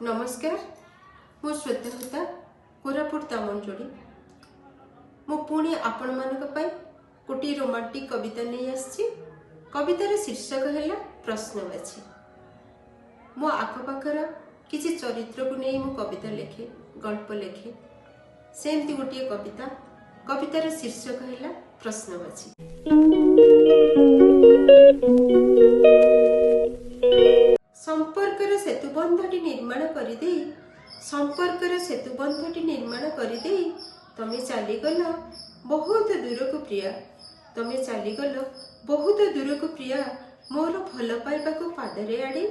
ନମସ୍କାର, ମୁଁ ଶ୍ଵେତା ହୋତା, କୋରାପୁଟ ଦାମନଯୋଡ଼ି। ମୁଁ ପୁଣି ଆପଣମାନଙ୍କ ପାଇଁ ଗୋଟିଏ ରୋମାଣ୍ଟିକ୍ କବିତା ନେଇ ଆସିଛି। କବିତାର ଶୀର୍ଷକ ହେଲା ପ୍ରଶ୍ନବାଚୀ। ମୋ ଆଖପାଖର କିଛି ଚରିତ୍ରକୁ ନେଇ ମୁଁ କବିତା ଲେଖେ, ଗଳ୍ପ ଲେଖେ। ସେମିତି ଗୋଟିଏ କବିତା। କବିତାର ଶୀର୍ଷକ ହେଲା ପ୍ରଶ୍ନବାଚୀ। ସମ୍ପର୍କର ସେତୁବନ୍ଧଟି ନିର୍ମାଣ କରିଦେଇ, ସମ୍ପର୍କର ସେତୁବନ୍ଧଟି ନିର୍ମାଣ କରିଦେଇ ତମେ ଚାଲିଗଲ ବହୁତ ଦୂରକୁ ପ୍ରିୟା, ତମେ ଚାଲିଗଲ ବହୁତ ଦୂରକୁ ପ୍ରିୟା, ମୋର ଭଲ ପାଇବାକୁ ପାଦରେ ଆଡ଼େଇ।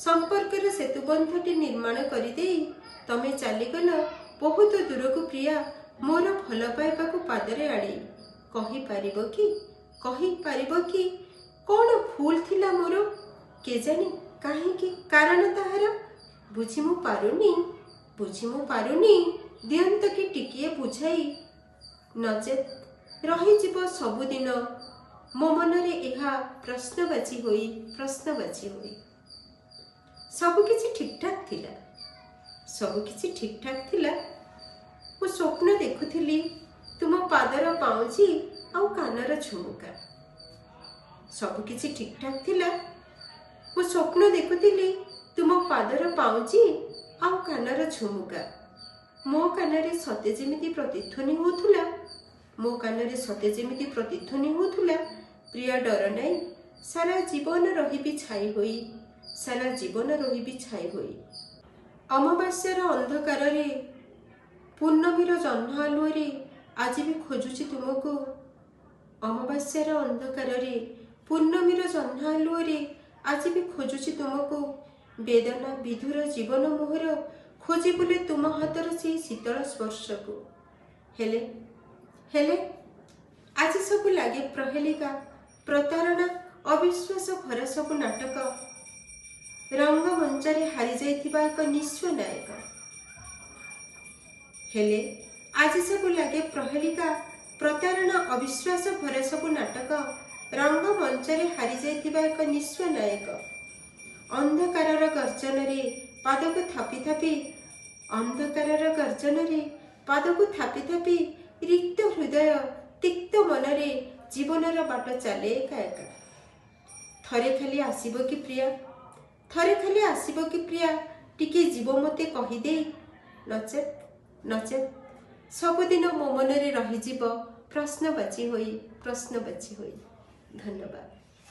ସମ୍ପର୍କର ସେତୁବନ୍ଧଟି ନିର୍ମାଣ କରିଦେଇ ତମେ ଚାଲିଗଲ ବହୁତ ଦୂରକୁ ପ୍ରିୟା, ମୋର ଭଲ ପାଇବାକୁ ପାଦରେ ଆଡ଼େଇ। କହିପାରିବ କି, କହିପାରିବ କି କ'ଣ ଭୁଲ ଥିଲା ମୋର? କେଜାଣି କାହିଁକି କାରଣ ତାହାର ବୁଝି ମୁଁ ପାରୁନି, ବୁଝି ମୁଁ ପାରୁନି, ଦିଅନ୍ତ କି ଟିକିଏ ବୁଝାଇ। ନଚେତ୍ ରହିଯିବ ସବୁଦିନ ମୋ ମନରେ ଏହା ପ୍ରଶ୍ନବାଚୀ ହୋଇ, ପ୍ରଶ୍ନବାଚୀ ହୋଇ। ସବୁକିଛି ଠିକଠାକ୍ ଥିଲା, ସବୁକିଛି ଠିକଠାକ୍ ଥିଲା। ମୁଁ ସ୍ୱପ୍ନ ଦେଖୁଥିଲି ତୁମ ପାଦର ପାଉଁଜି ଆଉ କାନର ଝୁମୁକା। ସବୁକିଛି ଠିକଠାକ୍ ଥିଲା। ମୁଁ ସ୍ୱପ୍ନ ଦେଖୁଥିଲି ତୁମ ପାଦର ପାଉଁଜି ଆଉ କାନର ଝୁମୁକା। ମୋ କାନରେ ସତେ ଯେମିତି ପ୍ରତିଧ୍ୱନି ହେଉଥିଲା, ମୋ କାନରେ ସତେ ଯେମିତି ପ୍ରତିଧ୍ୱନି ହେଉଥିଲା, ପ୍ରିୟା ଡର ନାହିଁ, ସାରା ଜୀବନ ରହିବି ଛାଇ ହୋଇ, ସାରା ଜୀବନ ରହିବି ଛାଇ ହୋଇ। ଅମାବାସ୍ୟାର ଅନ୍ଧକାରରେ, ପୂର୍ଣ୍ଣମୀର ଜହ୍ନ ଆଲୁଅରେ ଆଜି ବି ଖୋଜୁଛି ତୁମକୁ। ଅମାବାସ୍ୟାର ଅନ୍ଧକାରରେ, ପୂର୍ଣ୍ଣମୀର ଜହ୍ନ ଆଲୁଅରେ ଆଜି ବି ଖୋଜୁଛି ତୁମକୁ। ବେଦନା ବିଧୁର ଜୀବନ ମୋହର ଖୋଜି ବୁଲେ ତୁମ ହାତର ସେଇ ଶୀତଳ ସ୍ପର୍ଶକୁ। ହେଲେ ହେଲେ ଆଜି ସବୁ ଲାଗେ ପ୍ରହେଳିକା, ପ୍ରତାରଣା, ଅବିଶ୍ୱାସ ଭରା ସବୁ ନାଟକ। ରଙ୍ଗମଞ୍ଚରେ ହାରିଯାଇଥିବା ଏକ ନିଃସ୍ୱ ନାୟକ। ହେଲେ ଆଜି ସବୁ ଲାଗେ ପ୍ରହେଳିକା, ପ୍ରତାରଣା, ଅବିଶ୍ୱାସ ଭରା ସବୁ ନାଟକ। ରଙ୍ଗମଞ୍ଚରେ ହାରିଯାଇଥିବା ଏକ ନିଃସ୍ୱ ନାୟକ। ଅନ୍ଧକାରର ଗର୍ଜନରେ ପାଦକୁ ଥାପି ଥାପି, ଅନ୍ଧକାରର ଗର୍ଜନରେ ପାଦକୁ ଥାପି ଥାପି ରିକ୍ତ ହୃଦୟ ତିକ୍ତ ମନରେ ଜୀବନର ବାଟ ଚାଲେ ଏକା ଏକା। ଥରେ ଖାଲି ଆସିବ କି ପ୍ରିୟା, ଥରେ ଖାଲି ଆସିବ କି ପ୍ରିୟା, ଟିକେ ଯିବ ମୋତେ କହିଦେଇ। ନଚେତ୍ ନଚେତ୍ ସବୁଦିନ ମୋ ମନରେ ରହିଯିବ ପ୍ରଶ୍ନବାଚୀ ହୋଇ, ପ୍ରଶ୍ନବାଚୀ ହୋଇ। ଧନ୍ୟବାଦ।